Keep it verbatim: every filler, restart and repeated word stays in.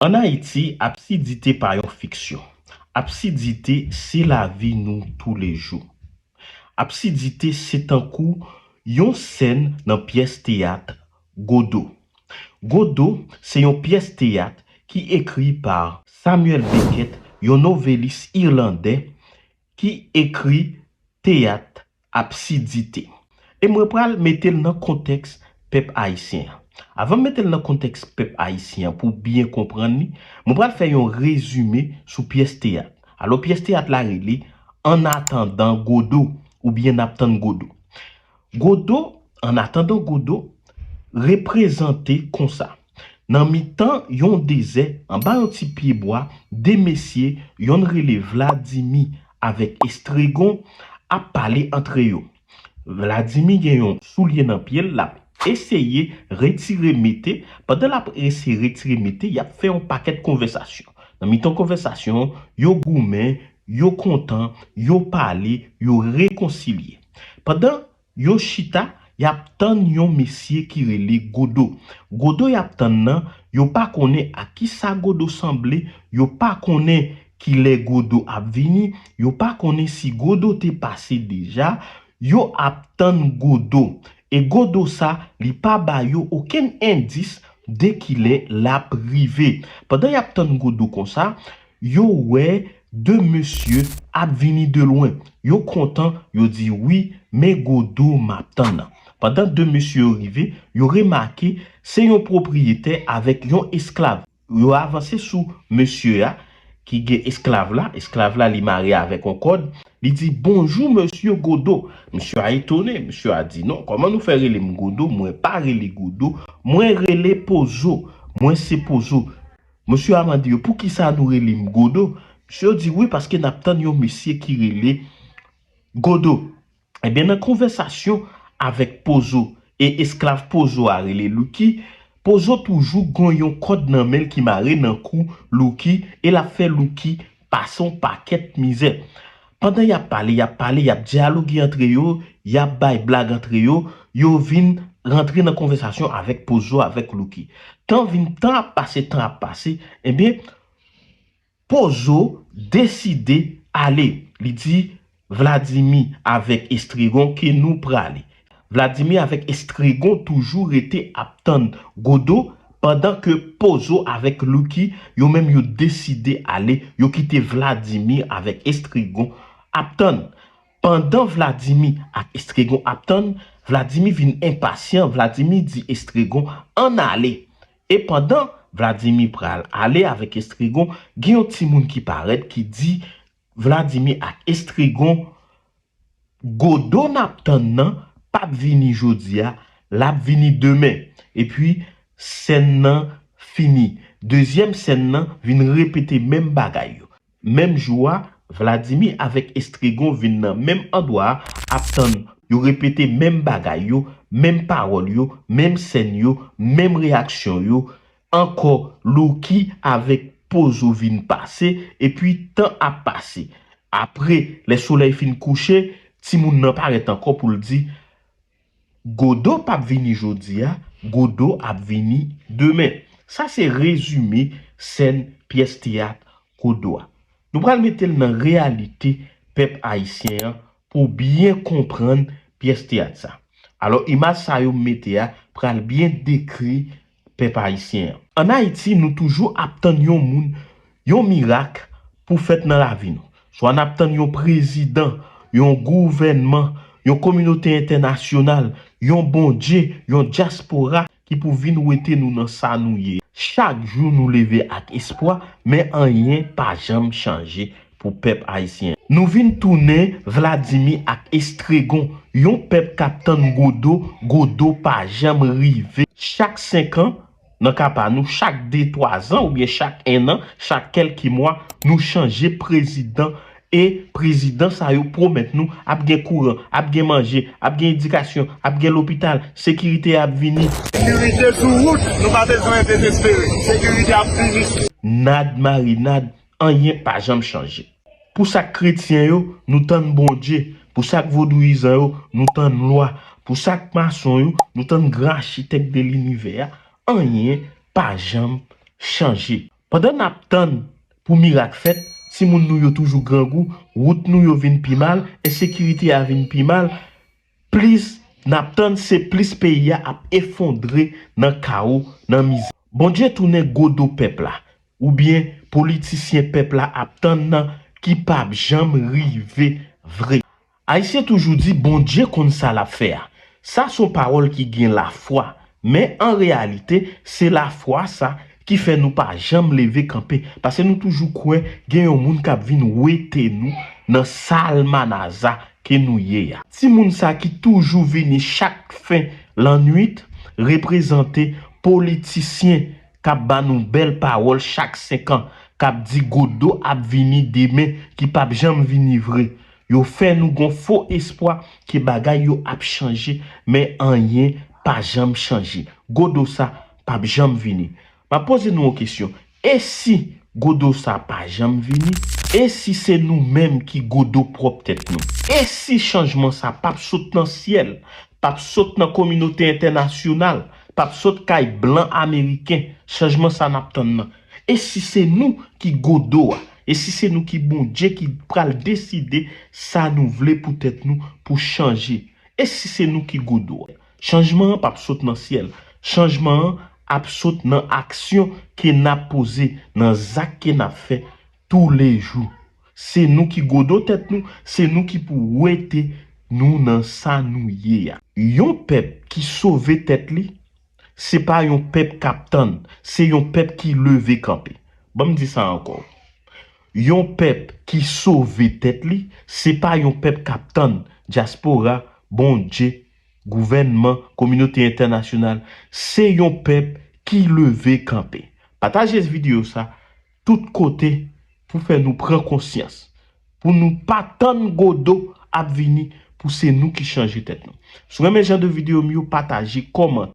Ann Ayiti, absidite pa yon fiksyon. Absidite se lavi nou toulejou. Absidite se tankou yon sèn nan pyès teyat Godot. Godot se yon pyès teyat ki ekri pa Samuel Beckett, yon novelis ilandè ki ekri teyat absidite. E mwen pral mete l nan kontèks pèp ayisyen an. Avan m mete l nan kontèks pèp ayisyen an pou byen konprann li, mwen pral fè yon rezime sou pyès teyat. Alò, pyès teyat la rele Annatandan Godo oubyen N ap tann Godo. Godo, Annatandan Godo, reprezante konsa. Nan mitan yon dezè, anba yon ti pyebwa, de mesye, yonn rele Vladimi avèk Estregon, ap pale antre yo. Vladimi gen yon soulye nan pye l, l ap eseye retire mete. Pandan l ap eseye retire mete, y ap fè yon pakèt konvèsasyon. Nan mitan konvèsasyon, yo goumen, yo kontan, yo pale, yo rekonsilye. Pandan yo chita, y ap tann yon mesye ki rele Godo. Godo y ap tann nan, yo pa konnen ak kisa Godo sanble, yo pa konnen kilè Godo ap vini, yo pa konnen si Godo te pase deja, yo ap tann Godo. E Godo sa, li pa ba yo okenn endis de kilè l ap rive. Pandan y ap tann Godo konsa, yo wè de mesye ap vini de lwen. Yo kontan, yo di, "Wi, men Godo m ap tann nan." Pandan de mesye yo rive, yo remake se yon pwopriyetè avèk yon esklav. Yo avanse sou mesye a ki gen esklav la. Esklav la, li mare avèk yon kòd. Li di, "Bonjou, mesye Godo." Mesye a etone. Mesye a di, "Non, kòman nou fè rele m Godo? Mwen pa rele Godo. Mwen rele Pozo. Mwen se Pozo." Mesye a mande yo, "Poukisa nou rele m Godo?" Mesye yo di, "Wi, paske n ap tann yon mesye ki rele Godo." Ebyen, nan konvèsasyon avèk Pozo e esklav Pozo a rele Louki, Pozo toujou gen yon kòd nan men l ki mare nan kou Louki e l ap fè Louki pase yon pakèt mizè. Pandan y ap pale, y ap pale, y ap dyaloge antre yo, y ap bay blag antre yo, yo vin rantre nan konvèsasyon avèk Pozo, avèk Louki. Tan vin, tan ap pase, tan ap pase, ebyen, Pozo deside ale. Li di Vladimi avèk Estregon ke nou prale. Vladimi avèk Estregon toujou rete ap tann Godo, pandan ke Pozo avèk Louki, yo menm yo deside ale, yo kite Vladimi avèk Estregon ap tann. Pandan Vladimi ak Estregon ap tann, Vladimi vin enpasyan, Vladimi di Estregon, "Ann ale." E pandan Vladimi pral ale avèk Estregon, gen yon timoun ki parèt ki di Vladimi ak Estregon, "Godo n ap tann nan p ap vini jodi a, l ap vini demen." Epi, sèn nan fini. Dezyèm sèn nan vin repete menm bagay yo. Menm jou a, Vladimi avèk Estregon vin nan menm andwa a ap tann. Yo repete menm bagay yo, menm pawòl yo, menm sèn yo, menm reyaksyon yo. Ankò, Louki avèk Pozo vin pase, epi tan ap pase. Apre, lè solèy fin kouche, timoun nan parèt ankò pou l di, "Godo p ap vini jodi a, Godo ap vini demen." Sa se rezime sèn pyès teyat Godo a. Nou pral mete l nan reyalite pèp ayisyen an pou byen konprann pyès teyat sa. Alò, imaj sa yo m mete a pral byen dekri pèp ayisyen an. Ann Ayiti, nou toujou ap tann yon moun, yon mirak pou fèt nan lavi nou. Swa n ap tann yon prezidan, yon gouvènman, yon kominote entènasyonal, yon Bondye, yon dyaspora ki pou vin wete nou nan sa nou ye. Chak jou nou leve ak espwa, men anyen pa janm chanje pou pèp ayisyen. Nou vin tounen Vladimi ak Estregon, yon pèp k ap tann Godo, Godo pa janm rive. Chak senk an, nan ka pa nou, chak de, twa zan oubyen chak en an, chak kèlke mwa, nou chanje prezidan. E prezidan sa yo pwomèt nou ap gen kouran, ap gen manje, ap gen edikasyon, ap gen lopital, sekirite ap vini. Sekirite sou wout, nou pa bezwen dezespere. Sekirite ap vini. Nad marinad, anyen pa janm chanje. Pou sa k kretyen yo, nou tann Bondye. Pou sa k vodouyizan yo, nou tann lwa. Pou sa k mason yo, nou tann gran achitèk de linivè a. Anyen pa janm chanje. Pandan n ap tann pou mirak fèt, timoun nou yo toujou grangou, wout nou yo vin pi mal, ensekirite a vin pi mal, plis n ap tann, se plis peyi a ap efondre nan kawo, nan mizè. Bondye tounen gwodo pèp la, oubyen politisyen pèp la ap tann nan ki p ap janm rive vre. Ayisyen toujou di Bondye konn sa l ap fè a. Sa se yon pawòl ki gen lafwa, men an reyalite, se lafwa sa ki fè nou pa janm leve kanpe, paske nou toujou kwè gen yon moun k ap vin wete nou nan salmanaza ke nou ye a. Timoun sa ki toujou vini chak fen lannwit reprezante politisyen k ap ba nou bèl pawòl chak senk an, k ap di gwodo ap vini demen, ki p ap janm vini vre. Yo fè nou gon fo espwa ke bagay yo ap chanje, men anyen pa janm chanje. Gwodo sa p ap janm vini. M ap poze nou yon kesyon. E si gwodo sa pa janm vini? E si se nou menm ki gwodo pwòp tèt nou? E si chanjman sa p ap sot nan syèl, p ap sot nan kominote entènasyonal, p ap sot kay blan ameriken, chanjman sa n ap tann nan? E si se nou ki gwodo a? E si se nou ki Bondye ki pral deside sa nou vle pou tèt nou pou chanje? E si se nou ki gwodo a? Chanjman an p ap sot nan syèl. Chanjman an ap sot nan aksyon ke n ap poze, nan zak ke n ap fè toulejou. Se nou ki gwodo tèt nou, se nou ki pou wete nou nan sa nou ye a. Yon pèp ki sove tèt li, se pa yon pèp k ap tann, se yon pèp ki leve kanpe. Ban m di sa ankò. Yon pèp ki sove tèt li, se pa yon pèp k ap tann dyaspora, Bondye, gouvènman, kominote entènasyonal. Se yon pèp ki leve kanpe. Pataje videyo sa tout kote pou fè nou pran konsyans, pou nou pa tann gwodo ap vini, pou se nou ki chanje tèt nou. Si w renmen jan de videyo m yo, pataje, kòmante.